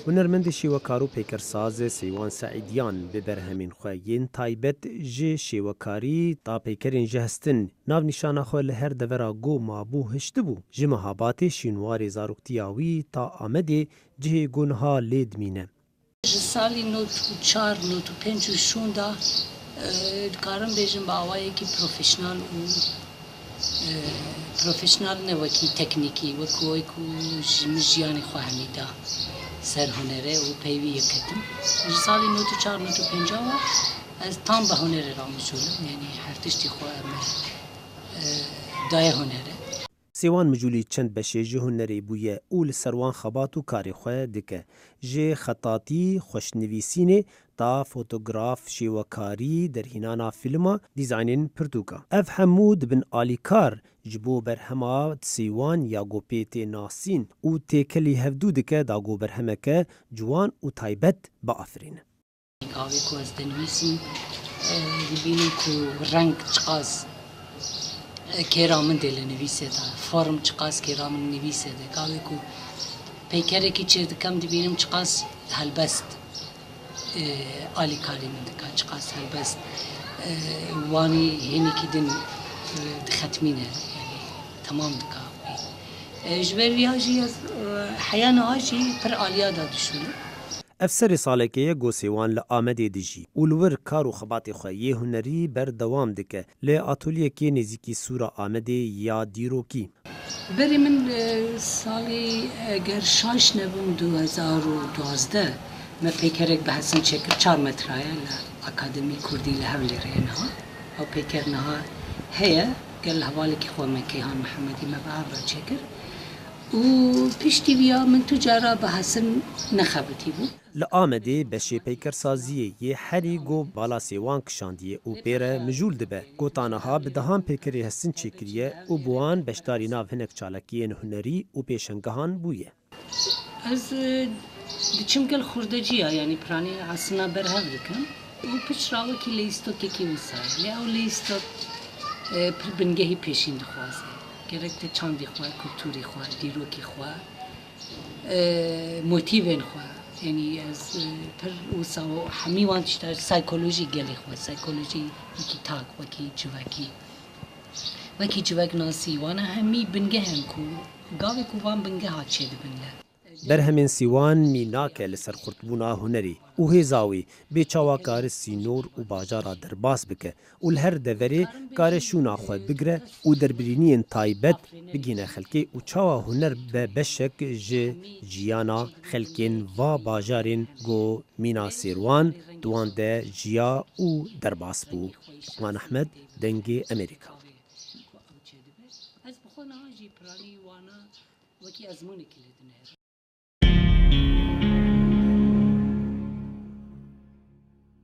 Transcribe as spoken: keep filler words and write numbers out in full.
Hunermendê şêwekar û peykersaz Seywan Seîdiyan bi berhemên xwe yên taybet ji şêwekarî ta peykerên jihestin navnîşana xwe li her devera ku mabû hiştibû. Ji meha Batê şînwarê zaroktiya wî ta Amedê cihê ku niha lê dimîne. Ji salî nod û çar nod û pênc û şûnda, e, dikarim bêjim bi awayekî profesyonel û, e, profesyonel ne wekî teknîkî, wek wê ku ji min jiyanê xwe hemî da ser hunere û peyvî yek ketim. Ji salî nod û çar nod û pênc ve ez tam bi hunerê re mijûl im, yanî her tiştî xwe me, e, daye hunere. Sêwan mijûlî çend beşê ji hunerê bûye û li ser wan xebat û karê xwe dike. Ji xetatî, xweşnivîsînê, ta fotograf, şêwekarî, derhînana fîlma, dîzaynên pirtûka. Ev hemû dibin alîkar ji bo berhema Sêwan ya ku pê tê nasîn û têkelî hevdû dike da ku berhemeke ciwan û taybet biafirîne. Gavê ku ez dinivîsim, e, dibînim ku reng çiqas, e, kêra min dê li nivîsê de, form çiqas kêra min nivîsê de. Gavê ku peykerekî çêdikem, dibînim çiqas helbest, e, alîkarî min dike, çiqas helbest, e, wanî hênekî din, e, dixetmîne, yanî temam dika. E, ji ber vîya jî ez, e, heya niha jî pir aliya de dişûnim. Ev serê salekê ye ku Sêwan li Amedê dijî û li wir kar û xebatê xwe yê hunerî berdewam dike li atolyekê nêzîkî sûra Amedê ya dîrokî. Berê min, e, salî, eger şaş nebim, du hezar û duwazdeh me peykerek bi Hesen çêkir, çar metraye, li Akademî Kurdî li Hewlêrê ye niha. Ew peyker niha heye, gel hevalekî xwe me Keyhan Mihemedî me bi ev re çêkir. Û piştî vîya min tu cara bi Hesen nexebitîbû. Li Amedê beşê peykersaziyê yê herî ku bala Sêwan kişandiye û pê re mijûl dibe. Ku ta niha bi dehan peykerê Hesen çêkiriye û bi wan beşdarî nav hinek çalakiyên hunerî û pêşangehan bûye. Ez, e, diçim gel xurdeciya, yanî piranî asina berhev dikim û pişt ra wekî leyîstokekî wisa ye. Lê ew leyîstok, e, pir bingehî pêşîn dixwaze. Gerek te çandî xwe, kulturî xwe, dîrokî xwe, e, motîvên xwe. Yanî ez, e, pir wisa û hemî wan tişta, saykolojî gelê xwe, saykolojî wekî tak, wekî civakî, wekî civaknasî, wana hemî bingeh in ku gavê ku van bingeha çêdibin le. Berhemên Sêwan mînak e li ser xurtbûna hunerê û hêza wî bê çawa kare sînor û bajara derbas bike û li her deverê kare şûna xwe bigire û derbirîniyên taybet bigihîne xelkê û çawa huner be beşek ji jiyana xelkên va bajarên ku mîna Sêwan di wan de jiya û derbas bû. Wan Ehmed, Dengê Amerîka. Ez bi xwe niha jî piranî wana wekî ezmûnekî lê dinêrim.